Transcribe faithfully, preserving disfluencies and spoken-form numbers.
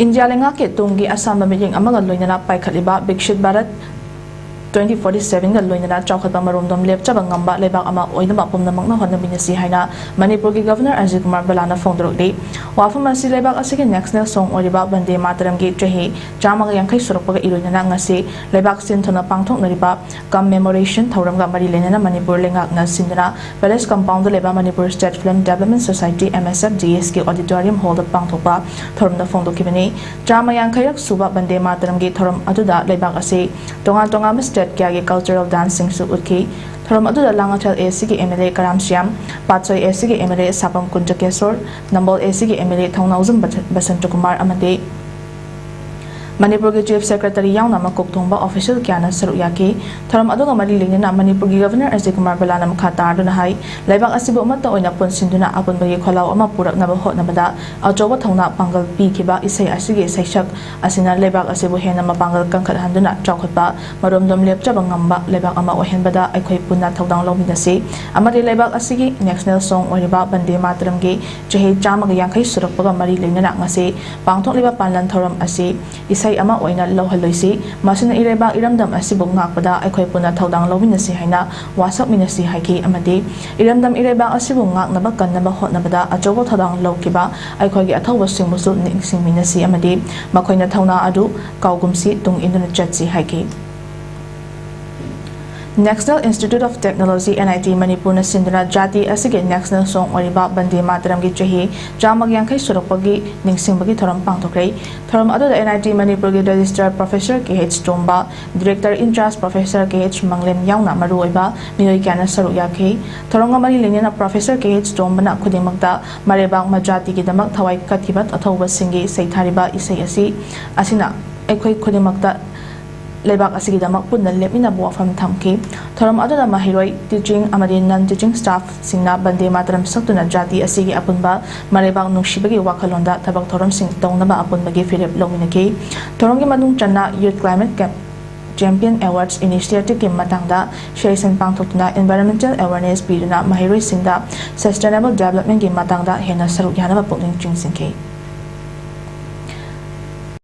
India ꯂꯩꯉꯥꯛꯀꯤ ꯇꯨꯡꯒꯤ ꯑꯁꯥꯟꯕ ꯃꯤꯠꯌꯦꯡ ꯑꯃꯒ ꯂꯣꯏꯅꯅ ꯄꯥꯏꯈꯠꯂꯤꯕ ꯕꯤꯛꯁꯤꯠ ꯚꯥꯔꯠ ꯇ꯭ꯋꯦꯟꯇꯤ ꯐꯣꯔꯇꯤ ꯁꯚꯦꯟꯒ ꯂꯣꯏꯅꯅ ꯆꯥꯎꯈꯠꯄ ꯃꯔꯣꯝꯗꯣꯝ ꯂꯦꯞꯆꯕ ꯉꯝꯕ ꯂꯩꯕꯥꯛ ꯑꯃ ꯑꯣꯏꯅꯕ ꯄꯨꯝꯅꯃꯛꯅ ꯍꯣꯠꯅꯃꯤꯟꯅꯁꯤ ꯍꯥꯏꯅ ꯃꯅꯤꯄꯨꯔꯒꯤ ꯒꯚꯔꯅꯔ ꯑꯖꯤꯠ ꯀꯨꯃꯥꯔ ꯚꯜꯂꯥꯅ ꯐꯣꯡꯗꯣꯔꯛꯂꯤ꯫ ꯋꯥꯐꯝ ꯑꯁꯤ ꯂꯩꯕꯥꯛ ꯑꯁꯤꯒꯤ ꯅꯦꯁꯅꯦꯜ ꯁꯣꯡ ꯑꯣꯏꯔꯤꯕ ꯕꯟꯗꯦ ꯃꯥꯇꯔꯝꯒꯤ ꯆꯍꯤ ꯆꯥꯝꯃꯒ ꯌꯥꯡꯈꯩ ꯁꯨꯔꯛꯄꯒ ꯏꯔꯣꯏꯅꯅ ꯉꯁꯤ ꯂꯩꯕꯥꯛ ꯁꯤꯟ ꯊꯨꯡꯅ ꯄꯥꯡꯊꯣꯛꯅꯔꯤꯕ ꯀꯝꯃꯦꯃꯣꯔꯦꯁꯟ ꯊꯧꯔꯝꯒ ꯃꯔꯤ ꯂꯩꯅꯅ ꯃꯅꯤꯄꯨꯔ ꯂꯩꯉꯥꯛꯅ ꯁꯤꯟꯗꯨꯅ ꯄꯦꯂꯦꯁ ꯀꯝꯄꯥꯎꯟꯗ ꯂꯩꯕ Manipur state film development society, M S F D ꯑꯦꯁꯀꯤ ꯑꯣꯗꯤꯇꯣꯔꯤꯌꯝ ꯍꯣꯜꯗ ꯄꯥꯡꯊꯣꯛꯄ ꯊꯧꯔꯝꯗ ꯐꯣꯡꯗꯣꯛꯈꯤꯕꯅꯤ꯫ ꯆꯥꯝꯃ ꯌꯥꯡꯈꯩꯔꯛ ꯁꯨꯕ ꯕꯟꯗꯦ ꯃꯥꯇꯔꯝꯒꯤ ꯊꯧꯔꯝ ꯑꯗꯨꯗ ꯂꯩꯕꯥꯛ ꯑꯁꯤ ꯇꯣꯉꯥꯟ ꯇꯣꯉꯥꯟꯕ ꯁ꯭ꯇꯦꯠ ꯀꯌꯥꯒꯤ ꯀꯜꯆꯔꯦꯜ ꯗꯥꯟꯁꯁꯤꯡꯁꯨ ꯎꯠꯈꯤ꯫ ꯊꯧꯔꯝ ꯑꯗꯨꯗ ꯂꯥꯡꯉꯊꯦꯜ ꯑꯦ ꯁꯤꯒꯤ M L A Karam Shyam, Patsoi A ꯁꯤꯒꯤ M L A Sapam Kunjakesor, Nambol A ꯁꯤꯒꯤ ꯑꯦꯝ ꯑꯦꯜ ꯑꯦ ꯊꯧꯅꯥꯎꯖꯝ ꯕꯁ-, ꯕꯁꯟꯇ ꯀꯨꯃꯥꯔ ꯑꯃꯗꯤ ꯃꯅꯤꯄꯨꯔꯒꯤ ꯆꯤꯐ ꯁꯦꯀ꯭ꯔꯦꯇꯔꯤ ꯌꯥꯎꯅ ꯃꯀꯣꯛ ꯊꯣꯡꯕ ꯑꯣꯐꯤꯁꯤꯌꯦꯜ ꯀꯌꯥꯅ ꯁꯔꯨꯛ ꯌꯥꯈꯤ꯫ ꯊꯧꯔꯝ ꯑꯗꯨꯒ ꯃꯔꯤ ꯂꯩꯅꯅ ꯃꯅꯤꯄꯨꯔꯒꯤ ꯒꯚꯔꯅꯔ ꯑꯖꯤꯠ ꯀꯨꯃꯥꯔ ꯚꯜꯂꯥꯅ ꯃꯈꯥ ꯇꯥꯗꯨꯅ ꯍꯥꯏ, ꯂꯩꯕꯥꯛ ꯑꯁꯤꯕꯨ ꯑꯃꯠꯇ ꯑꯣꯏꯅ ꯄꯨꯟꯁꯤꯟꯗꯨꯅ ꯑꯄꯨꯟꯕꯒꯤ ꯈꯣꯜꯂꯥꯎ ꯑꯃ ꯄꯨꯔꯛꯅꯕ ꯍꯣꯠꯅꯕꯗ ꯑꯆꯧꯕ ꯊꯧꯅꯥ ꯄꯥꯡꯒꯜ ꯄꯤꯈꯤꯕ ꯏꯁꯩ ꯑꯁꯤꯒꯤ ꯁꯩꯁꯛ ꯑꯁꯤꯅ ꯂꯩꯕꯥꯛ ꯑꯁꯤꯕꯨ ꯍꯦꯟꯅ ꯃꯄꯥꯡꯒꯜ ꯀꯟꯈꯠꯍꯟꯗꯨꯅ ꯆꯥꯎꯈꯠꯄ ꯃꯔꯣꯝꯗꯣꯝ ꯂꯦꯞꯆꯕ ꯉꯝꯕ ꯂꯩꯕꯥꯛ ꯑꯃ ꯑꯣꯏꯍꯟꯕꯗ ꯑꯩꯈꯣꯏ ꯄꯨꯟꯅ ꯊꯧꯗꯥꯡ ꯂꯧꯃꯤꯟꯅꯁꯤ ꯑꯃꯗꯤ ꯂꯩꯕꯥꯛ ꯑꯁꯤꯒꯤ ꯅꯦꯁꯅꯦꯜ ꯁꯣꯡ ꯑꯣꯏꯔꯤꯕ ꯕꯟꯗꯦ ꯃꯥꯇꯔꯝꯒꯤ ꯆꯍꯤ ꯆꯥꯝꯃꯒ ꯌꯥꯡꯈꯩ ꯁꯨꯔꯛꯄꯒ ꯃꯔꯤ ꯂꯩꯅꯅ ꯉꯁꯤ ꯄꯥꯡꯊꯣꯛꯂꯤꯕ ꯄꯥꯡꯒꯜ ꯊꯧꯔꯝ ꯑꯁꯤ ꯏꯁꯩ ꯑꯃ ꯑꯣꯏꯅ ꯂꯧꯍꯜꯂꯣꯏꯁꯤ꯫ ꯃꯁꯤꯅ ꯏꯔꯩꯕꯥꯛ ꯏꯔꯝꯗꯝ ꯑꯁꯤꯕꯨ ꯉꯥꯛꯄꯗ ꯑꯩꯈꯣꯏ ꯄꯨꯟꯅ ꯊꯧꯗꯥꯡ ꯂꯧꯃꯤꯟꯅꯁꯤ ꯍꯥꯏꯅ ꯋꯥꯁꯛꯃꯤꯟꯅꯁꯤ ꯍꯥꯏꯈꯤ ꯑꯃꯗꯤ ꯏꯔꯝꯗꯝ ꯏꯔꯩꯕꯥꯛ ꯑꯁꯤꯕꯨ ꯉꯥꯛꯅꯕ ꯀꯟꯅꯕ ꯍꯣꯠꯅꯕꯗ ꯑꯆꯧꯕ ꯊꯧꯗꯥꯡ ꯂꯧꯈꯤꯕ ꯑꯩꯈꯣꯏꯒꯤ ꯑꯊꯧꯕꯁꯤꯡꯕꯨꯁꯨ ꯅꯤꯡꯁꯤꯡꯃꯤꯟꯅꯁꯤ ꯑꯃꯗꯤ ꯃꯈꯣꯏꯅ ꯊꯧꯅꯥ ꯑꯗꯨ ꯀꯥꯎꯒꯨꯝꯁꯤ, ꯇꯨꯡ ꯏꯟꯗꯨꯅ ꯆꯠꯁꯤ ꯍꯥꯏꯈꯤ꯫ National Institute of Technology, N I T, ꯃꯅꯤꯄꯨꯔꯅ ꯁꯤꯟꯗꯨꯅ ꯖꯥꯇꯤ ꯑꯁꯤꯒꯤ ꯅꯦꯁꯅꯦꯜ ꯁꯣꯡ ꯑꯣꯏꯔꯤꯕ ꯕꯟꯗꯦ ꯃꯥꯇꯔꯝꯒꯤ ꯆꯍꯤ ꯆꯥꯝꯃꯒ ꯌꯥꯡꯈꯩ ꯁꯨꯔꯛꯄꯒꯤ ꯅꯤꯡꯁꯤꯡꯕꯒꯤ ꯊꯧꯔꯝ ꯄꯥꯡꯊꯣꯛꯈ꯭ꯔꯦ꯫ ꯊꯧꯔꯝ ꯑꯗꯨꯗ ꯑꯦꯟ ꯑꯥꯏ ꯇꯤ ꯃꯅꯤꯄꯨꯔꯒꯤ ꯔꯦꯖꯤꯁꯇ꯭ꯔꯥꯔ ꯄ꯭ꯔꯣꯐꯦꯁꯔ ꯀꯦ ꯑꯩꯆ ꯇꯣꯝꯕ, ꯗꯤꯔꯦꯛꯇꯔ ꯏꯟ ꯆꯥꯔꯖ ꯄ꯭ꯔꯣꯐꯦꯁꯔ ꯀꯦ ꯑꯩꯆ ꯃꯪꯂꯦꯝ ꯌꯥꯎꯅ ꯃꯔꯨꯑꯣꯏꯕ ꯃꯤꯑꯣꯏ ꯀꯌꯥꯅ ꯁꯔꯨꯛ ꯌꯥꯈꯤ꯫ ꯊꯧꯔꯝꯒ ꯃꯔꯤ ꯂꯩꯅꯅ ꯄ꯭ꯔꯣꯐꯦꯁꯔ ꯀꯦ ꯑꯩꯆ ꯇꯣꯝꯕꯅ ꯈꯨꯗꯤꯡꯃꯛꯇ ꯃꯔꯩꯕꯥꯛ ꯃꯖꯥꯇꯤꯒꯤꯗꯃꯛ ꯊꯋꯥꯏ ꯀꯠꯈꯤꯕ ꯑꯊꯧꯕꯁꯤꯡꯒꯤ ꯁꯩꯊꯥꯔꯤꯕ ꯏꯁꯩ ꯑꯁꯤ, ꯑꯁꯤꯅ ꯑꯩꯈꯣꯏ ꯈꯨꯗꯤꯡꯃꯛꯇ ꯂꯩꯕꯥꯛ ꯑꯁꯤꯒꯤꯗꯃꯛ ꯄꯨꯟꯅ ꯂꯦꯞꯃꯤꯟꯅꯕ ꯋꯥꯐꯝ ꯊꯝꯈꯤ꯫ ꯊꯧꯔꯝ ꯑꯗꯨꯗ ꯃꯍꯩꯔꯣꯏ, ꯇꯤꯆꯤꯡ ꯑꯃꯗꯤ ꯅꯟ ꯇꯤꯆꯤꯡ ꯁ꯭ꯇꯥꯐꯁꯤꯡꯅ ꯕꯟꯗꯦ ꯃꯥꯇꯔꯝ ꯁꯛꯇꯨꯅ ꯖꯥꯇꯤ ꯑꯁꯤꯒꯤ ꯑꯄꯨꯟꯕ ꯃꯔꯩꯕꯥꯛ ꯅꯨꯡꯁꯤꯕꯒꯤ ꯋꯥꯈꯜꯂꯣꯟꯗ ꯊꯕꯛ ꯊꯧꯔꯝꯁꯤꯡ ꯇꯧꯅꯕ ꯑꯄꯨꯟꯕꯒꯤ ꯐꯤꯔꯦꯞ ꯂꯧꯃꯤꯟꯅꯈꯤ꯫ ꯊꯧꯔꯝꯒꯤ ꯃꯅꯨꯡ ꯆꯟꯅ Youth Climate Camp Champion Awards Initiativeꯀꯤ ꯃꯇꯥꯡꯗ ꯁꯦꯁꯟ ꯄꯥꯡꯊꯣꯛꯇꯨꯅ environmental awareness ꯄꯤꯗꯨꯅ ꯃꯍꯩꯔꯣꯏꯁꯤꯡꯗ sustainable developmentꯀꯤ ꯃꯇꯥꯡꯗ ꯍꯦꯟꯅ ꯁꯔꯨꯛ ꯌꯥꯅꯕ ꯄꯨꯛꯅꯤꯡ ꯆꯤꯡꯁꯤꯟꯈꯤ꯫